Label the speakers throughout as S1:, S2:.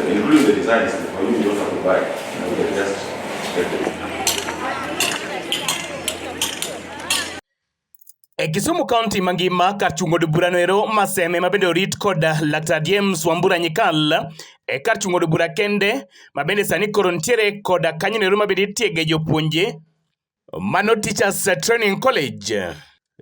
S1: Including the designs, for you, you don't have to buy. You can just get them.
S2: E Kisumu County mangima kar chung' od burano ero Maseme ma bende orit kod Laktar James Wambura Nyikal e kar chung' od bura kende ma bende sani koro nitiere koda kanyono ero ma bende itiege jopuonje mano Teachers Training College.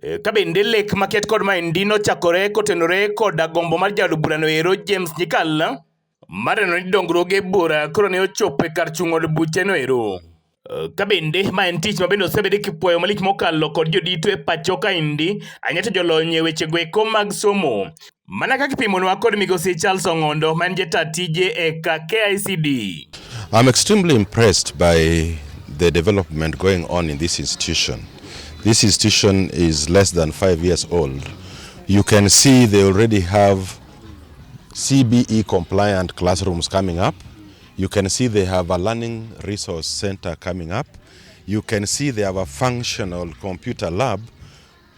S2: E, Ka bende lek maket kod maendi nochakore kotenore koda gombo mar jaod burano ero James Nyikal mar neno ni dongruoge bura koro ne ochopo e kar chung' od bucheno ero. Eh, Ka bende ma en tich ma bende osebedi kipuoyo malich mokalo kod jodito e pacho kaendi ahinya to jolony e wechego eko mag somo. Mana kaka ipimonwa kod migosi Charles Ong'ondo ma en jata tije e ka KICD.
S1: I'm extremely impressed by the development going on in this institution. This institution is less than 5 years old. You can see they already have CBE compliant classrooms coming up. You can see they have a learning resource center coming up. You can see they have a functional computer lab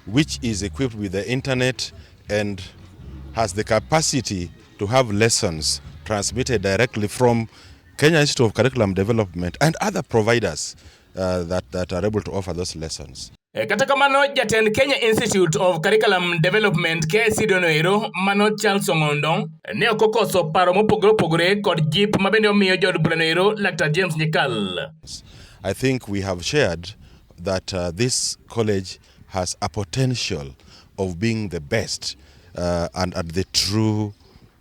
S1: which is equipped with the internet and has the capacity to have lessons transmitted directly from Kenya Institute of Curriculum Development and other providers that are able to offer those lessons.
S2: E, Kata kamano jatend Kenya Institute of Curriculum Development KICD no ero mano Charles Ong'ondo ne ok okoso paro mopogore opogore kod jip ma bende omiyo jaod burano ero Laktar James Nyikal.
S1: I think we have shared that this college has a potential of being the best and the true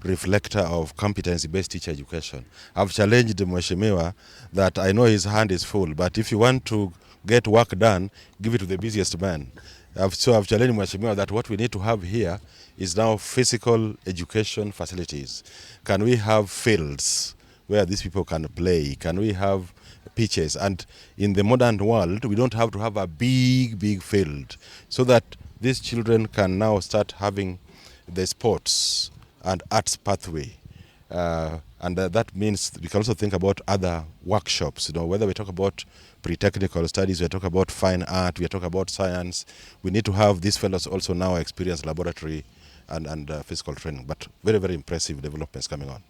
S1: reflector of competency-based teacher education. I've challenged Mheshimiwa that I know his hand is full, but if you want to get work done, give it to the busiest man. So I've challenged Mheshimiwa that what we need to have here is now physical education facilities. Can we have fields where these people can play? Can we have pitches? And in the modern world, we don't have to have a big, big field so that these children can now start having the sports and arts pathway. And that means we can also think about other workshops, whether we talk about pre-technical studies, we talk about fine art, we talk about science. We need to have these fellows also now experience laboratory and physical training. But very, very impressive developments coming on.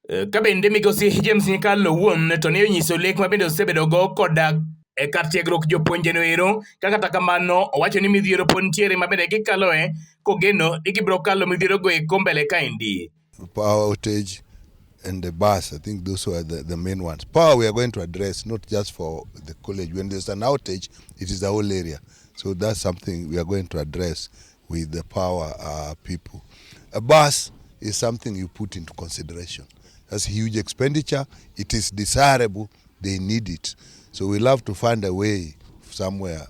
S2: Eh, Ka bende migosi James Nyikal owuon to ne onyiso lek ma bende osebedogo koda e kar tiegruok jopuonje no ero ka kata kamano owacho ni midhiero pod nitiere ma bende gikaloe kogeno ni gibiro kalo midhiero go eko mbele kaendi.
S3: Power outage and the bus. I think those were the main ones. Power we are going to address, not just for the college. When there's an outage, it is the whole area. So that's something we are going to address with the power people. A bus is something you put into consideration. That's huge expenditure. It is desirable. They need it. So we'll have to find a way somewhere,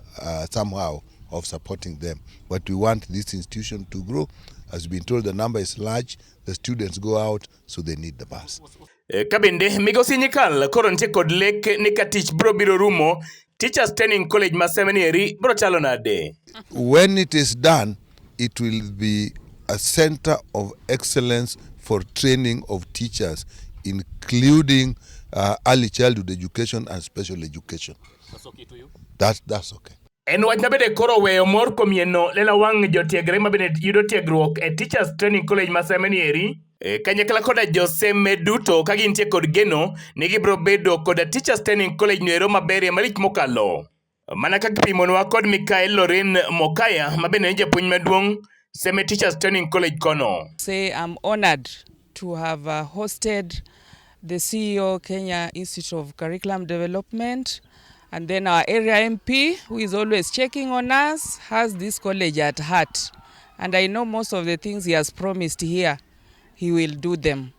S3: somehow, of supporting them. But we want this institution to grow. As we've been told, the number is large. The students go out, so they need the bus.
S2: Eh, Ka bende migosi Nyikal koro nitie kod lek ni ka tich biro biro rumo Teachers Training College ma Seme ni eri biro chalo nade?
S3: When it is done, it will be a center of excellence for training of teachers, including early childhood education and special education.
S2: That's okay to you?
S3: That's okay.
S2: En wach ma bende koro oweyo mor komieno lela wang' jotiegre ma bende yudo tiegruok e Teachers Training College ma Seme ni eri e, kanyakla koda joseme duto ka gintie kod geno ni gibiro bedo koda Teachers Training College no ero maberie malich mokalo. Mana kaka ipimonwa kod Mikael Lorin Mokaya ma bende en japuonj maduong' Seme Teachers Training College kono.
S4: Say I'm honored to have hosted the CEO, Kenya Institute of Curriculum Development, and then our area MP, who is always checking on us, has this college at heart. And I know most of the things he has promised here, he will do them.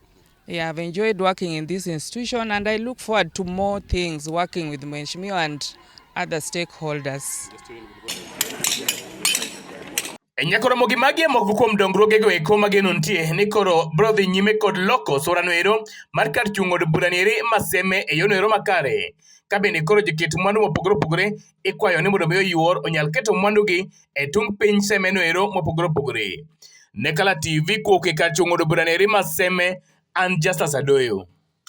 S4: Yeah, I've enjoyed working in this institution and I look forward to more things working with Mheshimiwa and other stakeholders.
S2: E nyakoromo gi magi e moko kuom dongruogego eko mageno nitie ni koro biro dhi nyime kod loko sura no ero mar kar chung' od bura ni eri Maseme e yono ero makare. Ka bende koro joket mwandu mopogore opogore ikwayo ni mondo mi oyuor onyal keto mwandugi e tung' piny Seme no ero mopogore opogore. Ne Kala TV kowuok e kar chung' od bura ni eri Maseme, an Justus Adoyo.